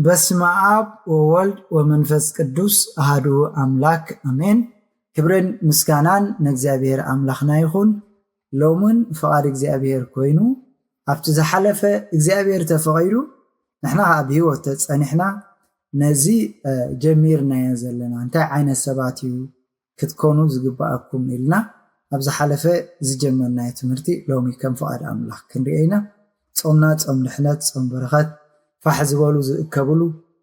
በስመ ኣብ ወወልድ ወመንፈስ ቅዱስ ኣሃዱ ኣምላክ ኣሜን። ክብርን ምስጋናን ንእግዚኣብሔር ኣምላኽና ይኹን። ሎምን ፍቓድ እግዚኣብሔር ኮይኑ ኣብቲ ዝሓለፈ እግዚኣብሔር ተፈቒዱ ንሕና ከዓ ብህይወት ተጸኒሕና ነዚ ጀሚርናዮ ዘለና እንታይ ዓይነት ሰባት እዩ ክትኮኑ ዝግባኣኩም ኢልና ኣብ ዝሓለፈ ዝጀመርናዮ ትምህርቲ ሎሚ ከም ፍቓድ ኣምላኽ ክንሪኦ ኢና። ጾምና ጾም ድሕነት፣ ጾም በረኸት፣ ፋሕ ዝበሉ ዝእከብሉ፣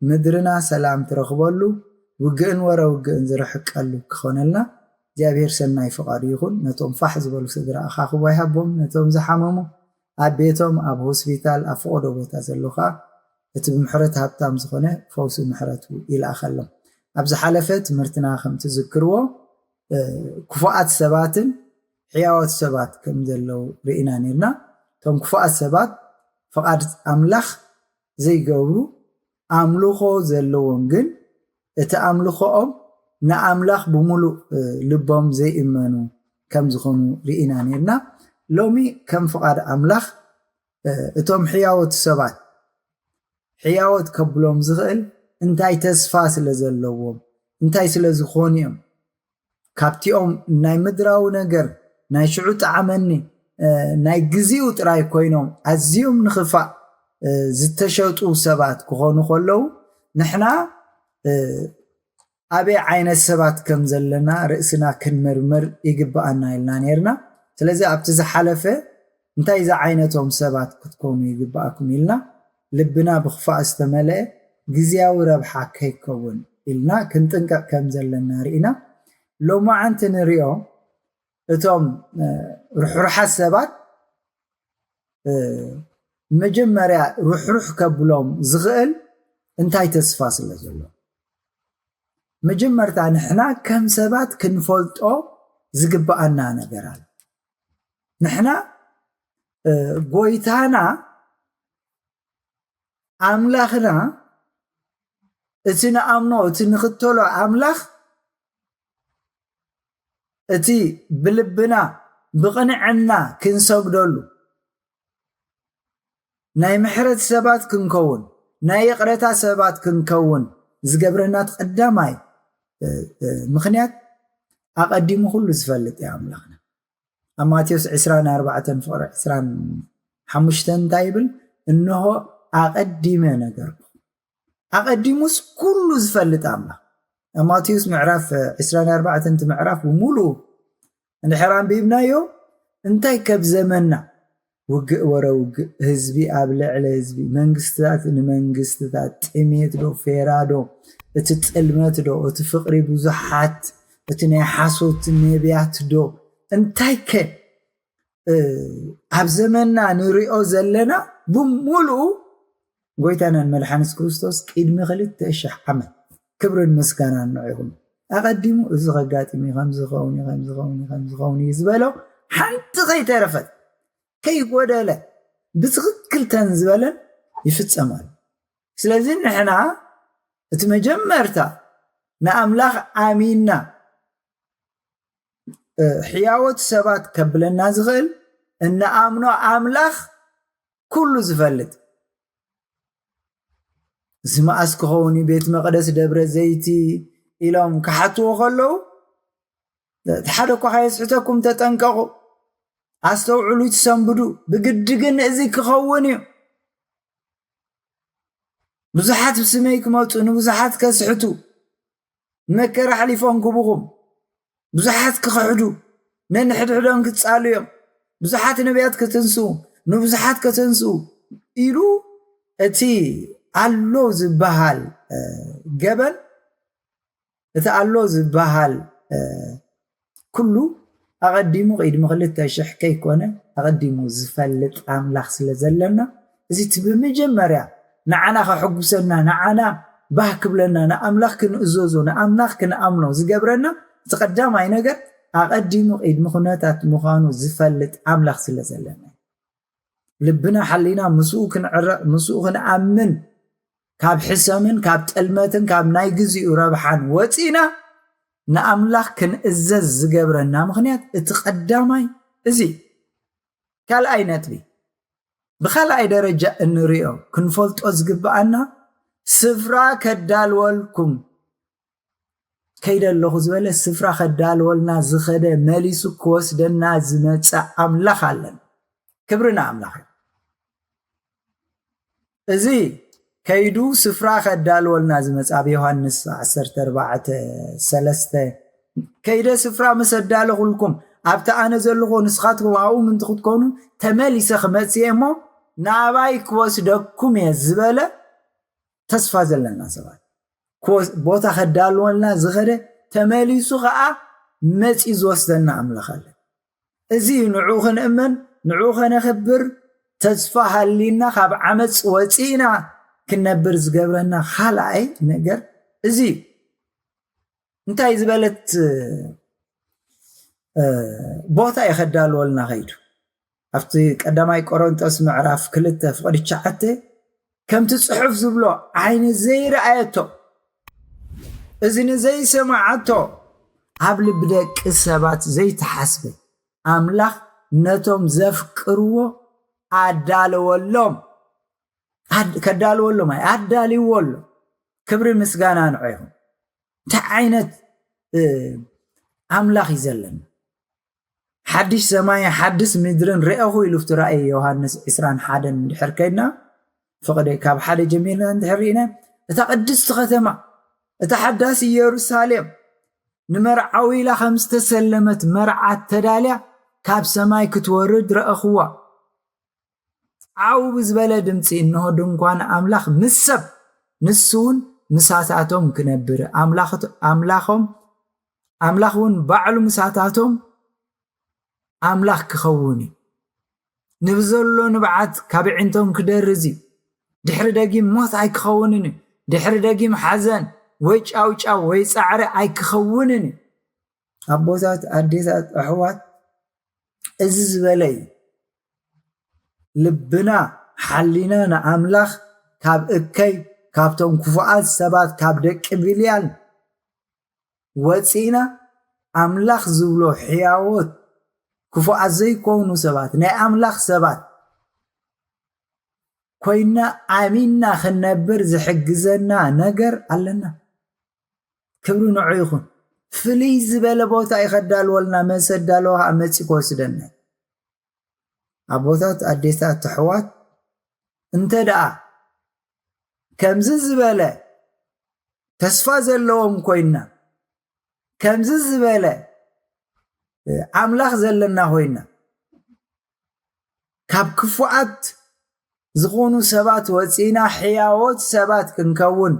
ምድርና ሰላም ትረኽበሉ፣ ውግእን ወረ ውግእን ዝርሕቀሉ ክኾነልና እግዚኣብሔር ሰናይ ፍቓዱ ይኹን። ነቶም ፋሕ ዝበሉ ስድራ ኣኻኽቦ ይሃቦም፣ ነቶም ዝሓመሙ ኣብ ቤቶም፣ ኣብ ሆስፒታል፣ ኣብ ፈቐዶ ቦታ ዘለዉ ኸኣ እቲ ብምሕረት ሃብታም ዝኾነ ፈውሲ ምሕረቱ ይልኣኸሎም። ኣብ ዝሓለፈ ትምህርትና ከም ትዝክርዎ ክፉኣት ሰባትን ሕያዎት ሰባት ከም ዘለዉ ርኢና ነርና። እቶም ክፉኣት ሰባት ፍቓድ ኣምላኽ ዘይገብሩ ኣምልኾ ዘለዎም ግን እቲ ኣምልኾኦም ንኣምላኽ ብምሉእ ልቦም ዘይእመኑ ከም ዝኾኑ ርኢና ነርና። ሎሚ ከም ፍቓድ ኣምላኽ እቶም ሕያዎት ሰባት ሕያዎት ከብሎም ዝኽእል እንታይ ተስፋ ስለ ዘለዎም እንታይ ስለ ዝኾኑ እዮም ካብቲኦም ናይ ምድራዊ ነገር ናይ ሽዑ ጣዕመኒ ናይ ግዜኡ ጥራይ ኮይኖም ኣዝዮም ንኽፋእ ዝተሸጡ ሰባት ክኾኑ ከለዉ ንሕና ኣበይ ዓይነት ሰባት ከም ዘለና ርእስና ክንምርምር ይግብኣና ኢልና ነርና። ስለዚ ኣብቲ ዝሓለፈ እንታይ ዝዓይነቶም ሰባት ክትኮኑ ይግብኣኩም ኢልና ልብና ብኽፋእ ዝተመልአ ግዝያዊ ረብሓ ከይከውን ኢልና ክንጥንቀቕ ከም ዘለና ርኢና። ሎማዓንቲ ንሪኦ እቶም ርሕሩሓት ሰባት መጀመርያ ርሕሩሕ ከብሎም ዝኽእል እንታይ ተስፋ ስለ ዘሎ መጀመርታ ንሕና ከም ሰባት ክንፈልጦ ዝግብኣና ነገር ኣሎ። ንሕና ጎይታና ኣምላኽና እቲ ንኣምኖ እቲ ንኽተሎ ኣምላኽ እቲ ብልብና ብቕንዕና ክንሰግደሉ ናይ ምሕረት ሰባት ክንከውን ናይ ይቕረታ ሰባት ክንከውን ዝገብረና እቲ ቀዳማይ ምኽንያት ኣቐዲሙ ኩሉ ዝፈልጥ እዩ ኣምላኽና። ኣብ ማቴዎስ ዕስራን ኣርባዕተን ፍቕሪ ዕስራን ሓሙሽተን እንታይ ይብል? እንሆ ኣቐዲመ ነገርኩ። ኣቐዲሙስ ኩሉ ዝፈልጥ ኣምላኽ ኣብ ማቴዎስ ምዕራፍ ዕስራን ኣርባዕተን እቲ ምዕራፍ ብምሉኡ እንድሕር ኣንቢብናዮ እንታይ ከብ ዘመና ውግእ ወረ ውግእ ህዝቢ ኣብ ልዕሊ ህዝቢ መንግስትታት ንመንግስትታት ጥሜት ዶ ፌራ ዶ እቲ ጥልመት ዶ እቲ ፍቕሪ ብዙሓት እቲ ናይ ሓሶት ነቢያት ዶ እንታይ ከ ኣብ ዘመንና ንሪኦ ዘለና ብምሉኡ ጎይታናን መድሓኒስ ክርስቶስ ቅድሚ ክልተ ሽሕ ዓመት ክብርን ምስጋናን ንዑ ይኹን ኣቐዲሙ እዚ ከጋጥም እዩ ከምዝኸውን እዩ ከምዝኸውን እዩ ከምዝኸውን እዩ ዝበሎ ሓንቲ ከይተረፈት ከይጎደለ ብትኽክል ተን ዝበለን ይፍጸማሉ። ስለዚ ንሕና እቲ መጀመርታ ንኣምላኽ ኣሚንና ሕያዎት ሰባት ከብለና ዝኽእል እንኣምኖ ኣምላኽ ኩሉ ዝፈልጥ እዚ መኣስ ክኸውን እዩ ቤት መቕደስ ደብረ ዘይቲ ኢሎም ክሓትዎ ከለዉ እቲ ሓደ እኳ ከየስሕተኩም ተጠንቀቑ ኣስተውዕሉ ይትሰንብዱ ብግዲ ግን እዚ ክኸውን እዩ ብዙሓት ብስመይ ክመፁ ንብዙሓት ከስሕቱ መከራ ኣሕሊፎም ክቡኹም ብዙሓት ክኽሕዱ ነንሕድሕዶም ክፃሉ እዮም ብዙሓት ነቢያት ክትንስኡ፣ ንብዙሓት ከተንስኡ ኢሉ እቲ ኣሎ ዝበሃል ገበን፣ እቲ ኣሎ ዝበሃል ኩሉ ኣቐዲሙ ቅድሚ ክልተ ሽሕ ከይኮነ ኣቐዲሙ ዝፈልጥ ኣምላኽ ስለ ዘለና፣ እዚ እቲ ብመጀመርያ ንዓና ከሐጉሰና፣ ንዓና ባህ ክብለና፣ ንኣምላኽ ክንእዘዞ፣ ንኣምላኽ ክንኣምኖ ዝገብረና እቲ ቀዳማይ ነገር ኣቐዲሙ ቅድሚ ኩነታት ምዃኑ ዝፈልጥ ኣምላኽ ስለ ዘለና። ልብና ሓሊና ምስኡ ክንዕረቕ፣ ምስኡ ክንኣምን፣ ካብ ሕሰምን ካብ ጥልመትን ካብ ናይ ግዚኡ ረብሓን ወፂና ንኣምላኽ ክንእዘዝ ዝገብረና ምኽንያት እቲ ቀዳማይ እዚ። ካልኣይ ነጥቢ፣ ብኻልኣይ ደረጃ እንሪኦ ክንፈልጦ ዝግብኣና፣ ስፍራ ከዳልወልኩም ከይደ ኣለኹ ዝበለ፣ ስፍራ ከዳልወልና ዝኸደ፣ መሊሱ ክወስደና ዝመፀ ኣምላኽ ኣለን። ክብሪ ንኣምላኽ እዩ። እዚ ከይዱ ስፍራ ከዳልወልና ዝመፀ ኣብ ዮሃንስ ዓሰርተ ኣርባዕተ ሰለስተ፣ ከይደ ስፍራ ምስ ኣዳለኹልኩም ኣብቲ ኣነ ዘለኹ ንስኻትኩም ኣብኡ ምንቲ ክትኮኑ ተመሊሰ ክመፅእ እየ እሞ ናባይ ክወስደኩም እየ ዝበለ ተስፋ ዘለና ሰባት፣ ክወስ-፣ ቦታ ከዳልወልና ዝኸደ ተመሊሱ ኸዓ መፂኡ ዝወስደና ኣምላኽ ኣለ። እዚ እዩ ንዕኡ ክንእመን፣ ንዕኡ ከነኽብር፣ ተስፋ ሃሊና ካብ ዓመፅ ወፂእና ክንነብር ዝገብረና ካልኣይ ነገር እዚ እዩ። እንታይ ዝበለት ቦታ እዩ ከዳልወልና ከይዱ? ኣብቲ ቀዳማይ ቆሮንጦስ ምዕራፍ ክልተ ፍቕዲ ትሽዓተ፣ ከምቲ ጽሑፍ ዝብሎ ዓይኒ ዘይረኣየቶ፣ እዝኒ ዘይሰማዓቶ፣ ኣብ ልቢ ደቂ ሰባት ዘይተሓስበ ኣምላኽ ነቶም ዘፍቅርዎ ኣዳለወሎም። ኣድ-፣ ከዳልወሎም ኣይ-፣ ኣዳልዎ ኣሎ። ክብሪ ምስጋና ንዑ ይኹን። እንታይ ዓይነት፣ እ፣ ኣምላኽ እዩ ዘለና? ሓድሽ ሰማይ ሓድስ ምድርን ርኤኹ ኢሉ ኣብቲ ራእይ ዮሃንስ ዕስራን ሓደን እንድሕር ከይድና፣ ፍቕዲ ካብ ሓደ ጀሚርና እንድሕር ርኢና፣ እታ ቅድስቲ ከተማ፣ እታ ሓዳስ ኢየሩሳሌም፣ ንመርዓዊ ኢላ ከም ዝተሰለመት መርዓት ተዳልያ ካብ ሰማይ ክትወርድ ረእኽዋ። ዓው ብዝበለ ድምፂ፣ እንሆ ድንኳን ኣምላኽ ምስ ሰብ፣ ንሱ እውን ምሳታቶም ክነብር፣ ኣምላኽ-፣ ኣምላኾም፣ ኣምላኽ እውን ባዕሉ ምሳታቶም ኣምላኽ ክኸውን እዩ። ንብዘሎ ንብዓት ካብ ኣዒንቶም ክደርዝ እዩ። ድሕሪ ደጊም ሞት ኣይክኸውንን እዩ። ድሕሪ ደጊም ሓዘን ወይ ጫውጫው ወይ ጻዕሪ ኣይክኸውንን እዩ። ኣቦታት፣ ኣዴታት፣ ኣሕዋት፣ እዚ ዝበለ እዩ። ልብና ሓሊና ንኣምላኽ ካብ እከይ፣ ካብቶም ክፉኣት ሰባት፣ ካብ ደቂ ብልያል ወፂእና ኣምላኽ ዝብሎ ሕያዎት ክፉኣት ዘይኮኑ ሰባት፣ ናይ ኣምላኽ ሰባት ኮይና ኣሚንና ክንነብር ዝሕግዘና ነገር ኣለና። ክብሪ ንዑ ይኹን። ፍልይ ዝበለ ቦታ እዩ ከዳልወልና፣ መሰ ዳለዋ ከዓ መፂ ክወስደና። ኣቦታት፣ ኣዴታት፣ ኣሕዋት፣ እንተ ደኣ ከምዚ ዝበለ ተስፋ ዘለዎም ኮይና፣ ከምዚ ዝበለ ኣምላኽ ዘለና ኮይና፣ ካብ ክፉኣት ዝኾኑ ሰባት ወፂእና ሕያዎት ሰባት ክንከውን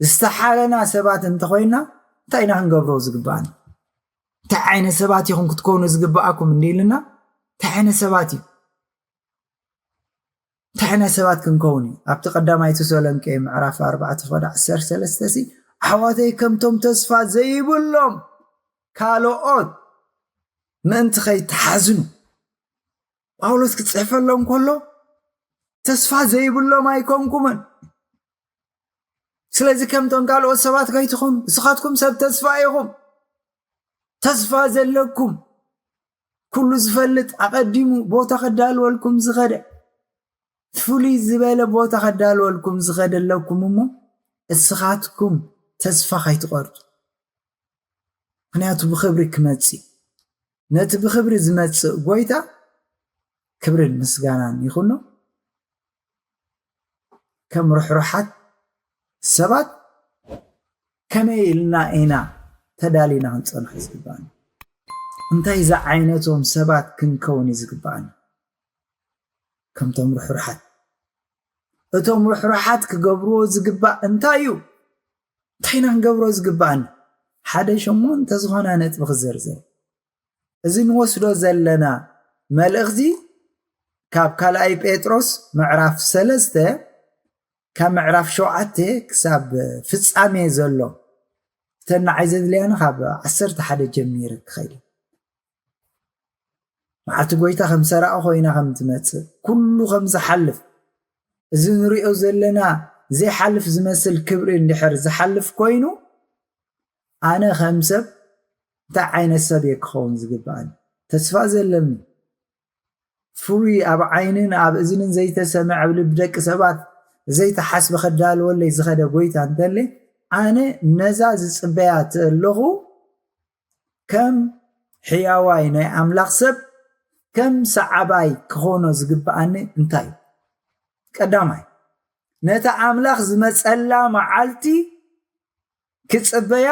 ዝተሓረና ሰባት እንተኾይና፣ እንታይ ኢና ክንገብሮ ዝግባኣና? እንታይ ዓይነት ሰባት ኢኹም ክትኮኑ ዝግባኣኩም እንዲ ኢልና፣ እንታይ ዓይነት ሰባት እዩ? እንታይ ዓይነት ሰባት ክንከውን እዩ? ኣብቲ ቀዳማይ ተሰሎንቄ ምዕራፍ ኣርባዕተ ፍቕዲ ዓሰርተ ሰለስተ ሲ፣ ኣሕዋተይ፣ ከምቶም ተስፋ ዘይብሎም ካልኦት ምእንቲ ከይትሓዝኑ፣ ጳውሎስ ክጽሕፈሎም ከሎ፣ ተስፋ ዘይብሎም ኣይኮንኩምን። ስለዚ ከምቶም ካልኦት ሰባት ከይትኾኑ፣ ንስኻትኩም ሰብ ተስፋ ኢኹም። ተስፋ ዘለኩም፣ ኩሉ ዝፈልጥ፣ ኣቐዲሙ ቦታ ከዳልወልኩም ዝኸደ፣ ፍሉይ ዝበለ ቦታ ከዳልወልኩም ዝኸደ ኣለኩም እሞ፣ እስኻትኩም ተስፋ ከይትቖርጹ። ምኽንያቱ ብኽብሪ ክመጽእ፣ ነቲ ብኽብሪ ዝመጽእ ጎይታ ክብርን ምስጋናን ይኹኖ። ከም ርሕሩሓት ሰባት ከመይ ኢልና ኢና ተዳሊና ክንጸንሖ ዝግባእና? እንታይ ዝዓይነቶም ሰባት ክንከውን እዩ ዝግባኣና? ከምቶም ርሕሩሓት። እቶም ርሕሩሓት ክገብርዎ ዝግባእ እንታይ እዩ? እንታይ ኢና ክንገብሮ ዝግባኣና? ሓደ ሸሞንተ ዝኾና ነጥቢ ክዘርዘር። እዚ ንወስዶ ዘለና መልእኽቲ ካብ ካልኣይ ጴጥሮስ ምዕራፍ ሰለስተ፣ ካብ ምዕራፍ ሸውዓተ ክሳብ ፍጻሜ ዘሎ፣ እተን ንዓይ ዘድልያኒ ካብ ዓሰርተ ሓደ ጀሚረ ክኸይድ። መዓልቲ ጎይታ ከም ሰራቒ ኮይና ከም ትመጽእ፣ ኩሉ ከም ዝሓልፍ፣ እዚ ንሪኦ ዘለና ዘይሓልፍ ዝመስል ክብሪ እንድሕር ዝሓልፍ ኮይኑ፣ ኣነ ከም ሰብ እንታይ ዓይነት ሰብ እየ ክኸውን ዝግባኣኒ? ተስፋ ዘለኒ፣ ፍሩይ፣ ኣብ ዓይንን ኣብ እዝንን ዘይተሰምዐ፣ ኣብ ልቢ ደቂ ሰባት ዘይተሓስበ ከዳልወለይ ዝኸደ ጎይታ እንተለ፣ ኣነ ነዛ ዝጽበያ ተለኹ ከም ሕያዋይ ናይ ኣምላኽ ሰብ፣ ከም ሰዓባይ ክኾኖ ዝግብኣኒ እንታይ እዩ? ቀዳማይ፣ ነታ ኣምላኽ ዝመጸላ መዓልቲ ክጽበያ፣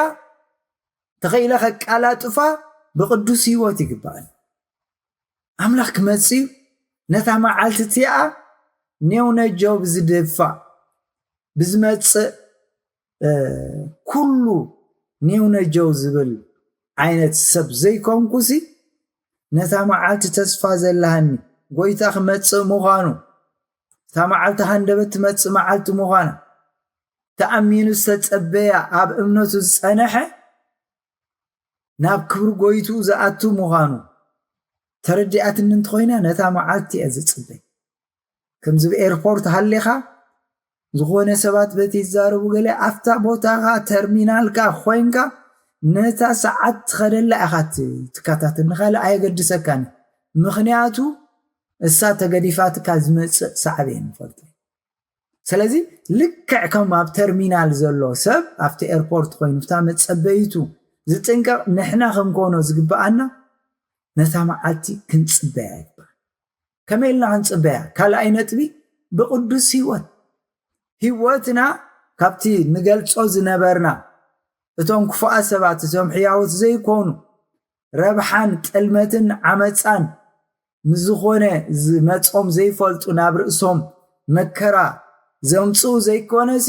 ተኸኢለ ከቃላጥፋ ብቕዱስ ህይወት ይግባኣኒ። ኣምላኽ ክመጽእ እዩ። ነታ መዓልቲ እቲኣ ኔው ነጀው ብዝድፋእ፣ ብዝመጽእ፣ እ፣ ኩሉ ኔው ነጀው ዝብል ዓይነት ሰብ ዘይኮንኩሲ፣ ነታ መዓልቲ ተስፋ ዘለሃኒ፣ ጎይታ ክመጽእ ምዃኑ፣ እታ መዓልቲ ሃንደበት ትመጽእ መዓልቲ ምዃና ተኣሚኑ ዝተጸበያ፣ ኣብ እምነቱ ዝጸነሐ፣ ናብ ክብሪ ጎይትኡ ዝኣቱ ምዃኑ ተረዲኣትኒ እንተኾይና፣ ነታ መዓልቲ እየ ዝጽበ። ከምዚ ኣብ ኤርፖርት ሃሊኻ፣ ዝኾነ ሰባት በቲ ይዛረቡ ገለ፣ ኣብታ ቦታኻ፣ ተርሚናልካ ኮይንካ፣ ነታ ሰዓት ትኸደላ ኢኻ ት-፣ ትከታተል። ንኻልእ ኣየገድሰካን። ምኽንያቱ፣ እሳ ተገዲፋትካ ዝመጽእ ሰዓብ እየ ንፈልጦ። ስለዚ፣ ልክዕ ከም ኣብ ተርሚናል ዘሎ ሰብ፣ ኣብቲ ኤርፖርት ኮይኑ፣ ብታ መጸበይቱ ዝጥንቀቕ፣ ንሕና ክንኮኖ ዝግብኣና፣ ነታ መዓልቲ ክንጽበያ ይግባእ። ከመይ ኢልና ክንጽበያ? ካልኣይ ነጥቢ፣ ብቕዱስ ህይወት። ህይወትና ካብቲ ንገልጾ ዝነበርና፣ እቶም ክፉኣት ሰባት፣ እቶም ሕያዎት ዘይኮኑ፣ ረብሓን ጥልመትን ዓመጻን ምስ ዝኾነ ዝመጾም ዘይፈልጡ ናብ ርእሶም መከራ ዘምጽኡ ዘይኮነሲ፣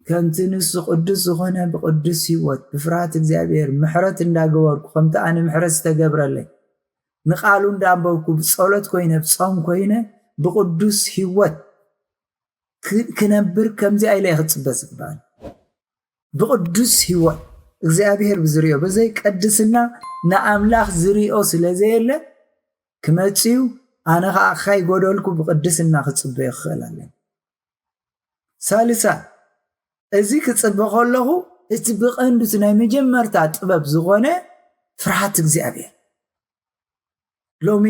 ከምቲ ንሱ ቅዱስ ዝኾነ ብቅዱስ ህይወት፣ ብፍርሃት እግዚኣብሔር ምሕረት እንዳገበርኩ፣ ከምቲ ኣነ ምሕረት ዝተገብረለይ፣ ንቃሉ እንዳንበብኩ፣ ብጸሎት ኮይነ፣ ብጾም ኮይነ፣ ብቅዱስ ህይወት ክ-፣ ክነብር ከምዚኣ ኢለ እየ ክጽበ ዝግባኣኒ። ብቅዱስ ህይወት እግዚኣብሔር ብዝሪኦ፣ ብዘይ ቅድስና ንኣምላኽ ዝሪኦ ስለ ዘየለ፣ ክመጽእ እዩ፣ ኣነ ኸኣ ከይጎደልኩ ብቅድስና ክጽበዮ ክኽእል ኣለኒ። ሳልሳ፣ እዚ ክጽበ ከለኹ፣ እቲ ብቐንዱ እቲ ናይ መጀመርታ ጥበብ ዝኾነ ፍርሃት እግዚኣብሔር። ሎሚ፣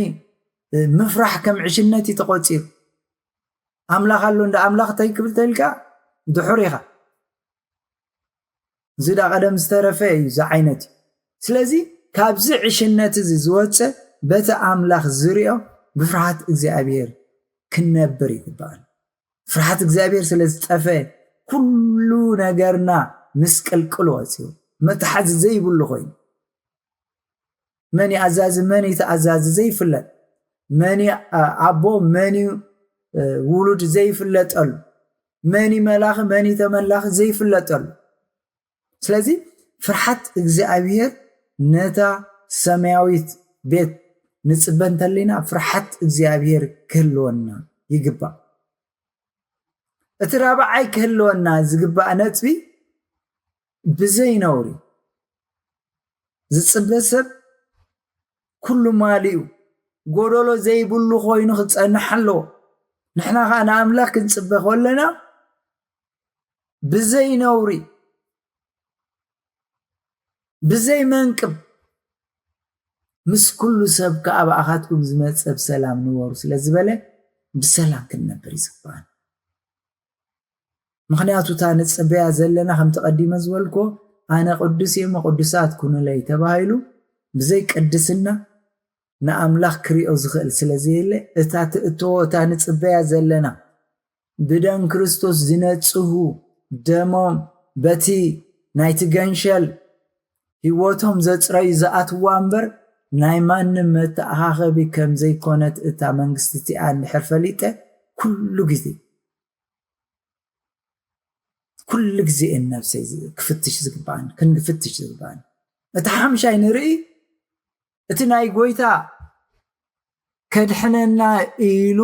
እ፣ ምፍራሕ ከም ዕሽነት እዩ ተቖጺሩ። ኣምላኽ ኣሎ እንዳ ኣምላኽ እንታይ ክብል ተልካ ድሑር ኢኻ። እዚ ዳ ቀደም ዝተረፈ እዩ፣ እዚ ዓይነት እዩ። ስለዚ፣ ካብዚ ዕሽነት እዚ ዝወጸ፣ በቲ ኣምላኽ ዝሪኦ ብፍርሃት እግዚኣብሔር ክንነብር ይግባኣና። ፍርሃት እግዚኣብሔር ስለ ዝጠፈ፣ ኩሉ ነገርና ምስቅልቅል ወጺኡ፣ መትሓዚ ዘይብሉ ኮይኑ፣ መን እዩ ኣዛዚ፣ መን እዩ ተኣዛዚ ዘይፍለጥ፣ መን እዩ፣ አ-፣ ኣቦ፣ መን እዩ፣ እ፣ ውሉድ ዘይፍለጠሉ፣ መን እዩ መላኺ፣ መን እዩ ተመላኺ ዘይፍለጠሉ። ስለዚ ፍርሃት እግዚኣብሔር ነታ ሰማያዊት ቤት ንጽበ እንተሊና፣ ፍርሃት እግዚኣብሔር ክህልወና ይግባእ። እቲ ራብዓይ ክህልወና ዝግባእ ነጥቢ፣ ብዘይ ነውሪ ዝጽበ ሰብ ኩሉ ማሊኡ፣ ጎደሎ ዘይብሉ ኮይኑ ክጸንሕ ኣለዎ። ንሕና ኸኣ ንኣምላኽ ክንጽበ ከለና፣ ብዘይ ነውሪ፣ ብዘይ መንቅብ፣ ምስ ኩሉ ሰብ ከኣ ብኣኻትኩም ዝመጸ ብሰላም ንበሩ ስለ ዝበለ፣ ብሰላም ክንነብር እዩ ዝግባኣና። ምኽንያቱ፣ እታ ንጽበያ ዘለና፣ ከምቲ ቀዲመ ዝበልኩዎ፣ ኣነ ቅዱስ እየ፣ እሞ ቅዱሳት ኩኑለይ ተባሂሉ፣ ብዘይ ቅድስና ንኣምላኽ ክሪኦ ዝኽእል ስለ ዘየለ፣ እታ ትእተዎ፣ እታ ንጽበያ ዘለና፣ ብደም ክርስቶስ ዝነጽሁ፣ ደሞም በቲ ናይቲ ገንሸል ህይወቶም ዘጽረዩ ዝኣትዋ እምበር፣ ናይ ማንም መተኣኻኸቢ ከም ዘይኮነት እታ መንግስቲ እቲኣ እንድሕር ፈሊጠ፣ ኩሉ ግዜ፣ ኩሉ ግዜ እየን ነብሰይ ዝ-፣ ክፍትሽ ዝግባኣኒ፣ ክንፍትሽ ዝግባኣኒ። እቲ ሓምሻይ ንርኢ፣ እቲ ናይ ጎይታ ከድሕነና ኢሉ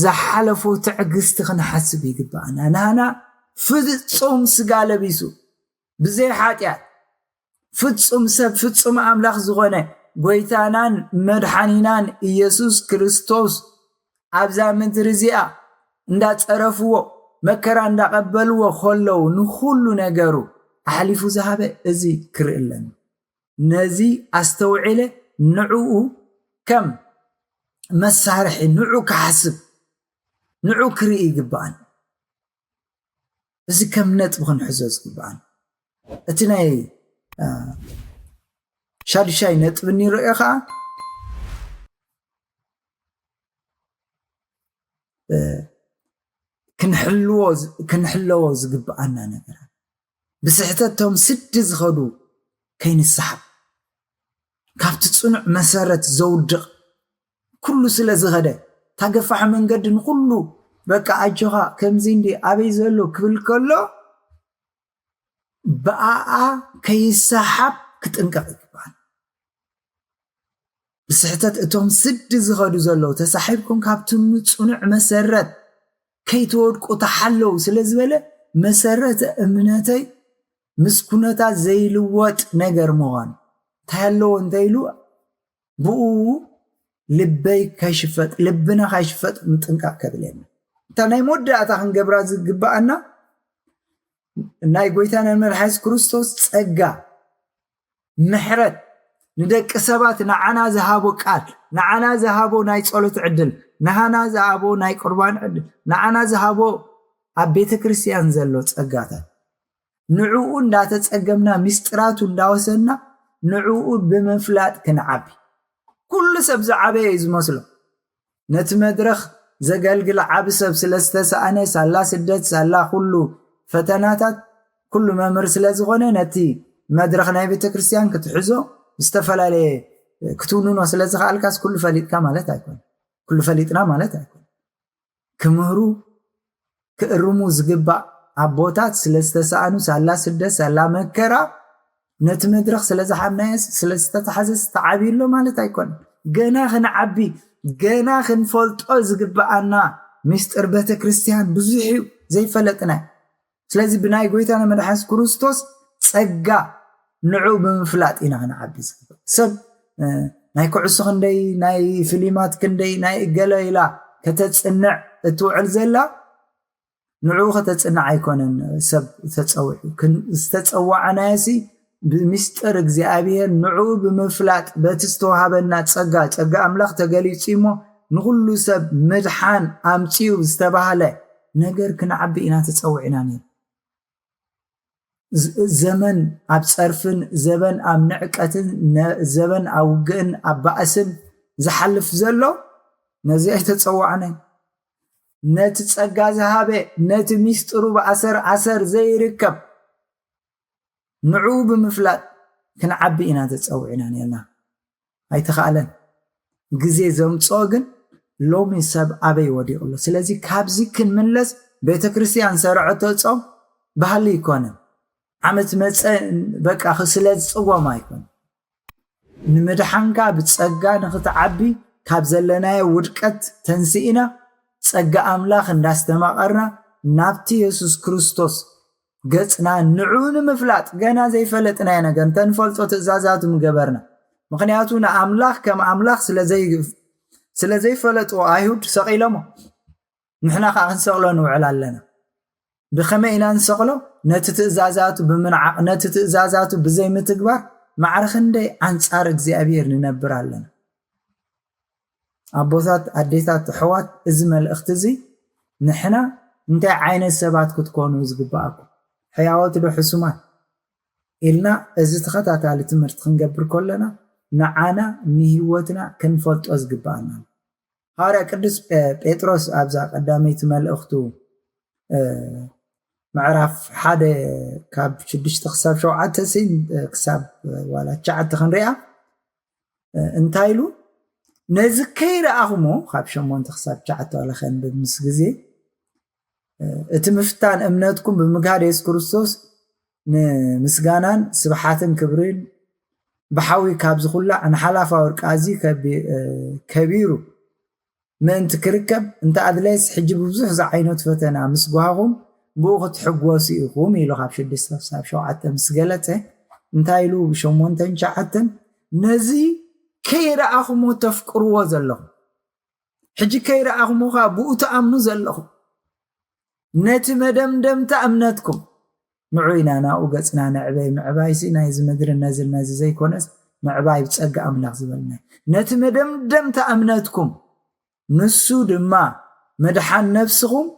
ዝሓለፎ ትዕግስቲ ክንሓስብ ይግባኣና። ናህና ፍጹም ስጋ ለቢሱ፣ ብዘይ ሓጢኣት፣ ፍጹም ሰብ፣ ፍጹም ኣምላኽ ዝኾነ ጎይታናን መድሓኒናን ኢየሱስ ክርስቶስ ኣብዛ ምድሪ እዚኣ እንዳጸረፍዎ፣ መከራ እንዳቐበልዎ ከለዉ፣ ንኹሉ ነገሩ ኣሕሊፉ ዝሃበ እዚ ክርኢ ኣለኒ። ነዚ ኣስተውዒለ ንዕኡ ከም መሳርሒ፣ ንዑ ክሓስብ፣ ንዑ ክርኢ ይግባኣን። እዚ ከም ነጥቢ ክንሕዞ ዝግባኣን። እቲ ናይ፣ አ፣ ሻዱሻይ ነጥቢ እንሪኦ ኸዓ፣ እ፣ ክንሕልዎ ዝ-፣ ክንሕለዎ ዝግባኣና ነገራት። ብስሕተት እቶም ስዲ ዝኸዱ ከይንሰሓብ፣ ካብቲ ጽኑዕ መሰረት ዘውድቕ ኩሉ ስለ ዝኸደ፣ እታ ገፋሕ መንገዲ ንኹሉ በቃ ኣጆኻ ከምዚ እንዲ ኣበይ ዘሎ ክብል ከሎ፣ ብኣኣ ከይሰሓብ ክጥንቀቕ ይግባል። ብስሕተት እቶም ስዲ ዝኸዱ ዘለዉ ተሳሒብኩም ካብቲ ጽኑዕ መሰረት ከይትወድቁ ተሓለዉ ስለ ዝበለ፣ መሰረት እምነተይ ምስ ኩነታት ዘይልወጥ ነገር ምዃኑ፣ እንታይ ኣለዎ እንተ ኢሉ ብኡ ልበይ ከይሽፈጥ፣ ልብና ከይሽፈጥ ምጥንቃቕ ከድልየና። እታ ናይ መወዳእታ ክንገብራ ዝግብኣና ናይ ጎይታና መድሓኒት ክርስቶስ ጸጋ፣ ምሕረት፣ ንደቂ ሰባት ንዓና ዝሃቦ ቃል፣ ንዓና ዝሃቦ ናይ ጸሎት ዕድል፣ ንሃና ዝሃቦ ናይ ቁርባን ዕድል፣ ንዓና ዝሃቦ ኣብ ቤተ ክርስቲያን ዘሎ ጸጋታት፣ ንዕኡ እንዳተጸገምና፣ ምስጢራቱ እንዳወሰና፣ ንዕኡ ብምፍላጥ ክንዓቢ። ኩሉ ሰብ ዝዓበየ እዩ ዝመስሎ። ነቲ መድረኽ ዘገልግል ዓቢ ሰብ ስለ ዝተሰኣነ፣ ሳላ ስደት፣ ሳላ ኩሉ ፈተናታት፣ ኩሉ መምህር ስለ ዝኾነ፣ ነቲ መድረኽ ናይ ቤተ ክርስቲያን ክትሕዞ፣ ዝተፈላለየ ክትውንኖ ስለ ዝኸኣልካስ፣ ኩሉ ፈሊጥካ ማለት ኣይኮነ። ኩሉ ፈሊጥና ማለት ኣይኮነ። ክምህሩ፣ ክእርሙ ዝግባእ ኣቦታት ስለ ዝተሰኣኑ፣ ሳላ ስደት፣ ሳላ መከራ፣ ነቲ መድረኽ ስለ ዝሓብናዮ፣ ስለ ዝተታሕዘ፣ ዝተዓብዩ ኣሎ ማለት ኣይኮነን። ገና ክንዓቢ፣ ገና ክንፈልጦ ዝግብኣና ምስጢር ቤተ ክርስቲያን ብዙሕ እዩ ዘይፈለጥናዮ። ስለዚ ብናይ ጎይታና መድሓኒት ክርስቶስ ጸጋ ንዑ ብምፍላጥ ኢና ክንዓቢ ዝግባእ። ሰብ፣ እ፣ ናይ ኩዕሶ ክንደይ፣ ናይ ፍሊማት ክንደይ፣ ናይ እገለ ኢላ ከተጽንዕ እትውዕል ዘላ፣ ንዕኡ ከተጽንዕ ኣይኮነን ሰብ ተጸዊዑ። ክን-፣ ዝተጸዋዕናዮሲ ብምስጢር እግዚኣብሔር ንዕኡ ብምፍላጥ በቲ ዝተዋሃበና ጸጋ፣ ጸጋ ኣምላኽ ተገሊጹ እሞ ንኹሉ ሰብ ምድሓን ኣምጺኡ ዝተባህለ ነገር ክንዓቢ ኢና ተጸዊዕና ነይሩ። ዝ-፣ ዘመን ኣብ ጸርፍን፣ ዘበን ኣብ ንዕቀትን፣ ነ-፣ ዘበን ኣብ ውግእን ኣብ ባእስን ዝሓልፍ ዘሎ፣ ነዚ ኣይተጸዋዕናን። ነቲ ጸጋ ዝሃበ፣ ነቲ ሚስጥሩ ብኣሰር ኣሰር ዘይርከብ፣ ንዕኡ ብምፍላጥ ክንዓቢ ኢና ተጸዊዕና ነርና። ኣይተኻእለን። ግዜ ዘምጽኦ ግን ሎሚ ሰብ ኣበይ ወዲቑ ኣሎ? ስለዚ ካብዚ ክንምለስ ቤተ ክርስቲያን ዝሰርዐቶ ጾም ባህሊ ኣይኮነን። ዓመት መጸ በቃ ስለ ዝጽወም ኣይኮነን። ንምድሓንካ ብጸጋ ንኽትዓቢ ካብ ዘለናዮ ውድቀት ተንሲእና ጸጋ ኣምላኽ እንዳስተማቐርና ናብቲ የሱስ ክርስቶስ ገጽና ንዑ ንምፍላጥ ገና ዘይፈለጥናዮ ነገር እንተንፈልጦ ትእዛዛቱ ምገበርና። ምኽንያቱ ንኣምላኽ ከም ኣምላኽ ስለ ዘይ-፣ ስለ ዘይፈለጥዎ ኣይሁድ ሰቒሎሞ። ንሕና ከኣ ክንሰቕሎ ንውዕል ኣለና። ብኸመይ ኢና ንሰቕሎ? ነቲ ትእዛዛቱ ብምንዓቕ፣ ነቲ ትእዛዛቱ ብዘይምትግባር ማዕረ ክንደይ ኣንጻር እግዚኣብሔር ንነብር ኣለና። ኣቦታት፣ ኣዴታት፣ ኣሕዋት፣ እዚ መልእኽቲ እዚ ንሕና እንታይ ዓይነት ሰባት ክትኮኑ ዝግብኣኩም? ሕያዎት ዶ ሕሱማት? ኢልና እዚ ተኸታታሊ ትምህርቲ ክንገብር ከለና ንዓና ንህይወትና ክንፈልጦ ዝግብኣና። ሃዋርያ ቅዱስ ጴ-፣ ጴጥሮስ ኣብዛ ቀዳመይቲ መልእኽቱ፣ እ፣ ምዕራፍ ሓደ ካብ ሽዱሽተ ክሳብ ሸውዓተ ሲ፣ እ፣ ክሳብ፣ እ፣ ዋላ ትሽዓተ ክንሪኣ፣ እንታይ ኢሉ? ነዚ ከይረኣኹሞ፣ ካብ ሸሞንተ ክሳብ ትሽዓተ ዋላ ከንብብ ምስ ግዜ፣ እቲ ምፍታን እምነትኩም ብምግሃድ የሱስ ክርስቶስ ንምስጋናን ስብሓትን ክብርን ብሓዊ ካብ ዝኹላዕ ንሓላፋ ወርቂ ኣዝዩ ከቢ- ከቢሩ ምእንቲ ክርከብ፣ እንተ ኣድለየስ ሕጂ ብብዙሕ ዝዓይነቱ ፈተና ምስ ጓሃኹም ብኡ ክትሕጎሱ ኢኹም ኢሉ ካብ ሽዱሽተ ክሳብ ሸውዓተ ምስ ገለጸ፣ እንታይ ኢሉ? ሸሞንተን ትሽዓተን፣ ነዚ ከይረኣኹሞ ተፍቅርዎ ዘለኹም፣ ሕጂ ከይረኣኹሞ ከዓ ብኡ ትኣምኑ ዘለኹም፣ ነቲ መደምደምታ እምነትኩም፣ ንዑ ኢና ናብኡ ገጽና ነዕበይ። ምዕባይሲ ናይዚ ምድሪ ነዚ ነዚ ዘይኮነስ፣ ምዕባይ ብጸጋ ኣምላኽ ዝበልና እዩ። ነቲ መደምደምታ እምነትኩም፣ ንሱ ድማ መድሓን ነፍስኹም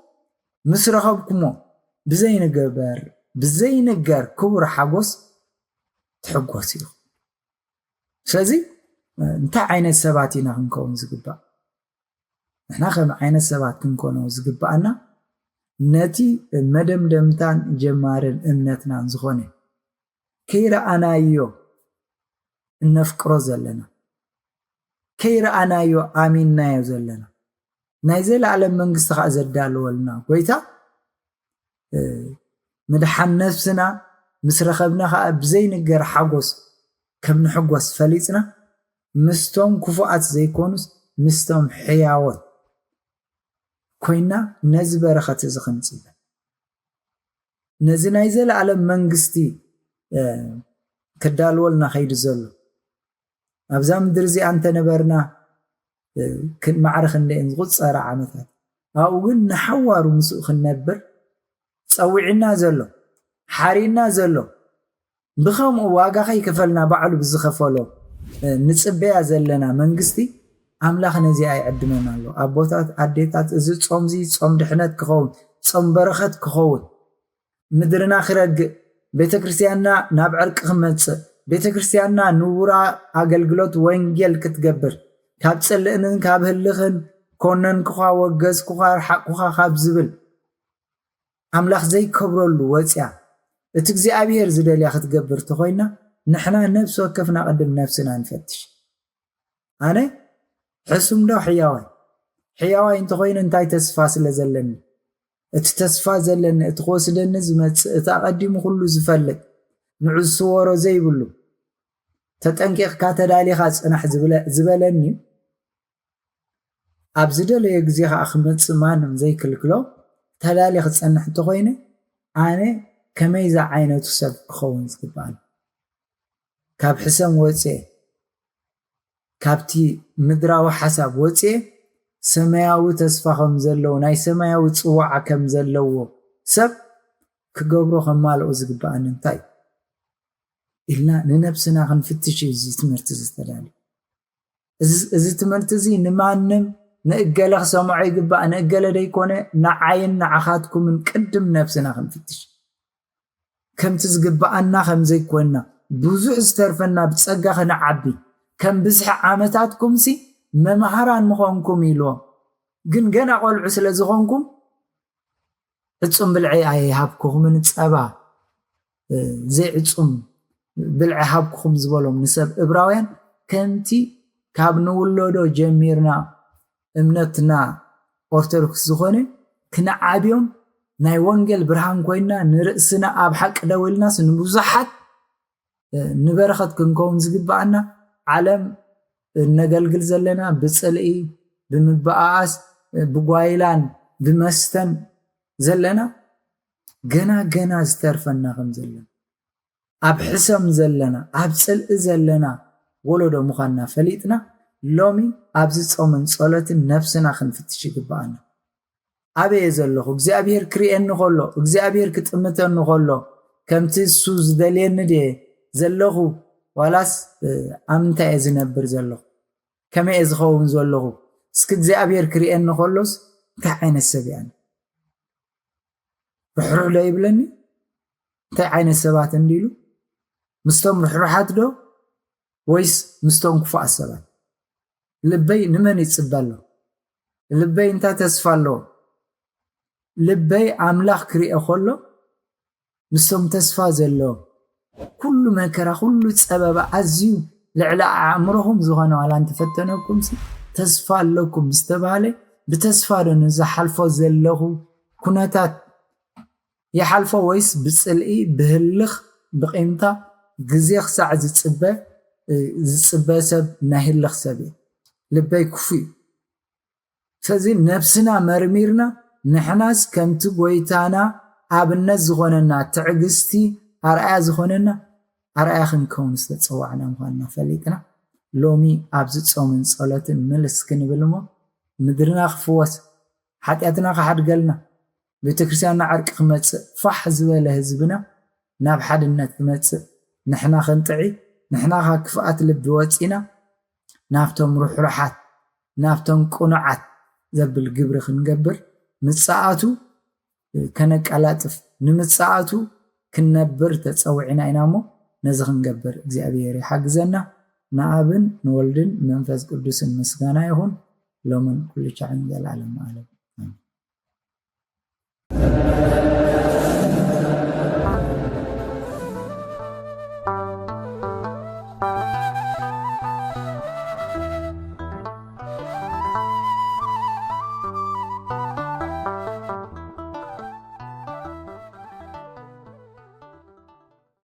ምስ ረኸብኩሞ፣ ብዘይንገበር ብዘይንገር ክቡር ሓጎስ ትሕጎሱ ኢኹም። ስለዚ እንታይ ዓይነት ሰባት ኢና ክንከውን ዝግባእ? ንሕና ከም ዓይነት ሰባት ክንኮኖ ዝግባኣና፣ ነቲ መደምደምታን ጀማርን እምነትናን ዝኾነ፣ ከይረኣናዮ እነፍቅሮ ዘለና፣ ከይረኣናዮ ኣሚንናዮ ዘለና፣ ናይ ዘለኣለም መንግስቲ ከዓ ዘዳለወልና ጎይታ፣ እ፣ ምድሓን ነፍስና ምስ ረኸብና ከዓ ብዘይንገር ሓጎስ ከም ንሕጎስ ፈሊጥና፣ ምስቶም ክፉኣት ዘይኮኑስ ምስቶም ሕያዎት ኮይና ነዚ በረኸት እዚ ክንጽበ፣ ነዚ ናይ ዘለኣለም መንግስቲ፣ እ፣ ክዳልወልና ከይዱ ዘሎ፣ ኣብዛ ምድሪ እዚኣ እንተነበርና፣ እ፣ ክን- ማዕረ ክንደየን ዝቑጸራ ዓመታት፣ ኣብኡ ግን ንሓዋሩ ምስኡ ክንነብር ጸዊዕና ዘሎ፣ ሓሪና ዘሎ፣ ብኸምኡ ዋጋ ከይከፈልና ባዕሉ ብዝኸፈሎ፣ እ፣ ንጽበያ ዘለና መንግስቲ ኣምላኽ ነዚኣ ይዕድመና ኣሎ። ኣቦታት፣ ኣዴታት፣ እዚ ጾምዚ ጾም ድሕነት ክኸውን፣ ጾም በረኸት ክኸውን፣ ምድርና ክረግእ፣ ቤተ ክርስቲያንና ናብ ዕርቂ ክመጽእ፣ ቤተ ክርስቲያንና ንቡራ ኣገልግሎት ወንጌል ክትገብር፣ ካብ ጽልእንን ካብ ህልኽን፣ ኮነንኩኻ፣ ወገዝኩኻ፣ ርሓቕኩኻ ካብ ዝብል ኣምላኽ ዘይከብረሉ ወጽያ፣ እቲ እግዚኣብሔር ዝደልያ ክትገብር ተኾይና፣ ንሕና ነፍሲ ወከፍና ቅድም ነፍስና ንፈትሽ። ኣነ ሕሱም ዶ ሕያዋይ? ሕያዋይ እንተኾይነ እንታይ ተስፋ ስለ ዘለኒ? እቲ ተስፋ ዘለኒ፣ እቲ ክወስደኒ ዝመጽእ፣ እቲ ኣቐዲሙ ኩሉ ዝፈልጥ፣ ንዑ ዝስወሮ ዘይብሉ፣ ተጠንቂቕካ ተዳሊኻ ጽናሕ ዝብለ-፣ ዝበለኒ፣ ኣብ ዝደለዮ ግዜ ኸኣ ክመጽእ ማንም ዘይክልክሎ፣ ተዳልየ ክጸንሕ እንተኾይነ፣ ኣነ ከመይዛ ዓይነቱ ሰብ ክኸውን ዝግባኣኒ? ካብ ሕሰም ወጽየ፣ ካብቲ ምድራዊ ሓሳብ ወጽየ፣ ሰማያዊ ተስፋ ከም ዘለዎ፣ ናይ ሰማያዊ ጽዋዓ ከም ዘለዎ ሰብ ክገብሮ ከማልኦ ዝግባኣኒ እንታይ እዩ? ኢልና ንነብስና ክንፍትሽ እዩ እዚ ትምህርቲ እዚ ዝተዳልዩ። እዚ፣ እዚ ትምህርቲ እዚ ንማንም ንእገለ ክሰምዖ ይግባእ፣ ንእገለ ደይኮነ፣ ንዓይን ንዓኻትኩምን ቅድም ነብስና ክንፍትሽ። ከምቲ ዝግባኣና ከም ዘይኮንና፣ ብዙሕ ዝተርፈና ብጸጋ ክንዓቢ፣ ከም ብዝሒ ዓመታትኩምሲ መምሃራን ምኾንኩም ኢልዎም። ግን ገና ቆልዑ ስለ ዝኾንኩም፣ ዕጹም ብልዒ ኣይሃብኩኹምን፣ ጸባ፣ እ፣ ዘይዕጹም ብልዒ ሃብኩኹም ዝበሎም ንሰብ እብራውያን፣ ከምቲ ካብ ንውለዶ ጀሚርና እምነትና ኦርቶዶክስ ዝኾነ ክንዓብዮም ናይ ወንጌል ብርሃን ኮይና ንርእስና ኣብ ሓቂ ደው ኢልናስ ንብዙሓት፣ እ፣ ንበረኸት ክንከውን ዝግባኣና ዓለም እነገልግል ዘለና ብጽልኢ፣ ብምበኣኣስ፣ እ፣ ብጓይላን ብመስተን ዘለና ገና ገና ዝተርፈና ከም ዘለና፣ ኣብ ሕሰም ዘለና፣ ኣብ ጽልኢ ዘለና ወለዶ ምዃንና ፈሊጥና፣ ሎሚ ኣብዚ ጾምን ጸሎትን ነብስና ክንፍትሽ ይግባኣና። ኣበየ ዘለኹ? እግዚኣብሔር ክርእየኒ ከሎ፣ እግዚኣብሔር ክጥምተኒ ከሎ፣ ከምቲ እሱ ዝደልየኒ ድየ ዘለኹ? ዋላስ፣ እ፣ ኣብ ምንታይ እየ ዝነብር ዘለኹ? ከመይ እየ ዝኸውን ዘለኹ? እስኪ እግዚኣብሔር ክርእየኒ ከሎስ እንታይ ዓይነት ሰብ እየ ኣነ? ርሕሩሕ ዶ ይብለኒ? እንታይ ዓይነት ሰባት እንዲሉ? ምስቶም ርሕሩሓት ዶ ወይስ ምስቶም ክፉኣት ሰባት? ልበይ ንመን ይጽበ ኣሎ? ልበይ እንታይ ተስፋ ኣለዎ? ልበይ ኣምላኽ ክርእዮ ከሎ፣ ምስቶም ተስፋ ዘለዎም፣ ኩሉ መከራ፣ ኩሉ ጸበባ ኣዝዩ ልዕሊ ኣእምሮኹም ዝኾነ ዋላ እንተፈተነኩም፣ ተስፋ ኣለኩም ዝተባሃለ፣ ብተስፋ ዶ ንዝሓልፎ ዘለኹ ኩነታት ይሓልፎ፣ ወይስ ብጽልኢ፣ ብህልኽ፣ ብቂምታ፣ ግዜ ክሳዕ ዝጽበ ዝጽበ ሰብ ናይ ህልኽ ሰብ እዩ። ልበይ ክፉ እዩ። ስለዚ ነብስና መርሚርና፣ ንሕናስ ከምቲ ጎይታና ኣብነት ዝኾነና፣ ትዕግስቲ ኣርኣያ ዝኾነና ኣርኣያ ክንከውን ዝተጸዋዕና ምዃንና ፈሊጥና፣ ሎሚ ኣብዚ ጾምን ጸሎትን ምልስ ክንብል እሞ፣ ምድርና ክፍወስ፣ ሓጢኣትና ክሓድገልና፣ ቤተክርስትያንና ዕርቂ ክመጽእ፣ ፋሕ ዝበለ ህዝብና ናብ ሓድነት ክመጽእ፣ ንሕና ክንጥዒ፣ ንሕና ካብ ክፍኣት ልቢ ወጺና ናብቶም ርሕሩሓት፣ ናብቶም ቅኑዓት ዘብል ግብሪ ክንገብር፣ ምጽኣቱ ከነቀላጥፍ፣ ንምጽኣቱ ክንነብር ተጸዊዕና ኢና እሞ፣ ነዚ ክንገብር እግዚኣብሔር ይሓግዘና። ንኣብን ንወልድን ንመንፈስ ቅዱስን ምስጋና ይኹን፣ ሎምን ኩሉ ሻዕን ዘላለም ዓለም።